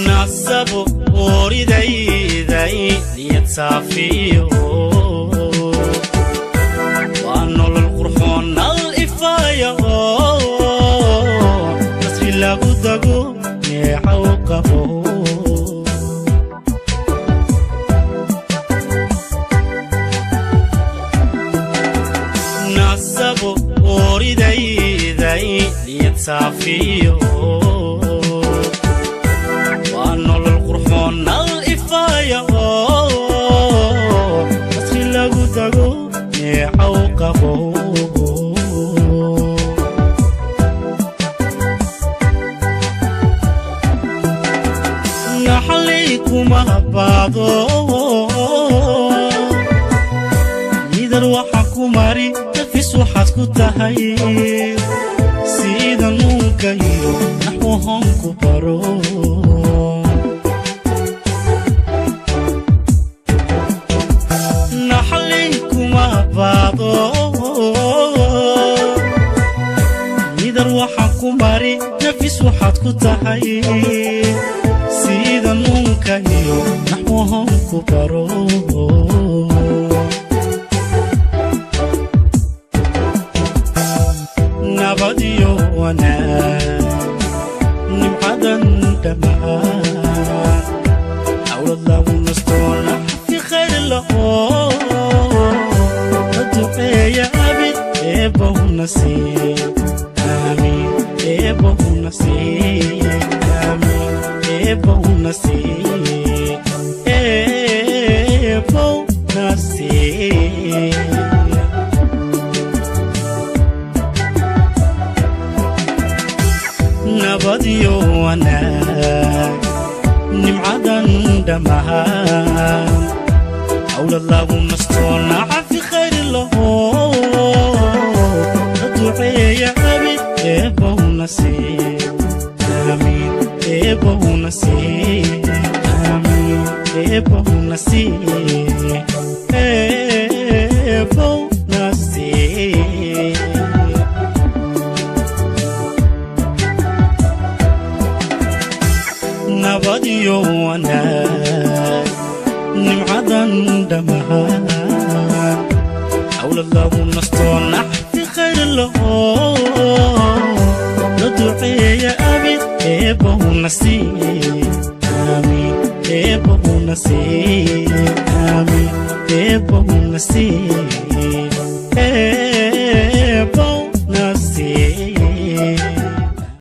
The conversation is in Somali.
Nasabo ooridayday, niyad saafiyo, waa nolol qurxoon, nal ifaaya oo nasri lagu dago, neecaw qabo. Nasabo ooridayday, niyad saafiyo, waa nolol qurxoon, nal ifaaya oo nasri lagu dago, neecaw qabo. Naxali kuma baado, nidar waxa ku mari, nafis waxaad ku tahay, sida nuunka iyo naxwahon ku baro. Naxali kuma baado, nidar waxa ku mari, nafis waxaad ku tahay, sida nuunka iyo naxwahon ku baro. Nabad iyo wanaag, nimcadan dhammaan, awlad lagu nasto, naxfi khayr laho, la duceeya abid, eebbahuna siiye, aamiin. Eebbahuna siiye, aamiin. Eebbahuna siiye, eebbowna siiye. Nabad iyo wanaag, nimcadan dhammaan, awlad lagu nasto, nacafi khayr laho, la duceeya abid, eebbahuna siiye, aamiin. Eebbahuna siiye, aamiin. Eebbahuna siiye, eebbowna siiye. Nabad iyo wanaag, nimcadan dhammaan, awlad lagu nasto, naxfi khayr laho, la duceeya abid, eebbahuna siiye, aamiin. Eebbahuna siiye, aamiin. Eebbahuna siiye.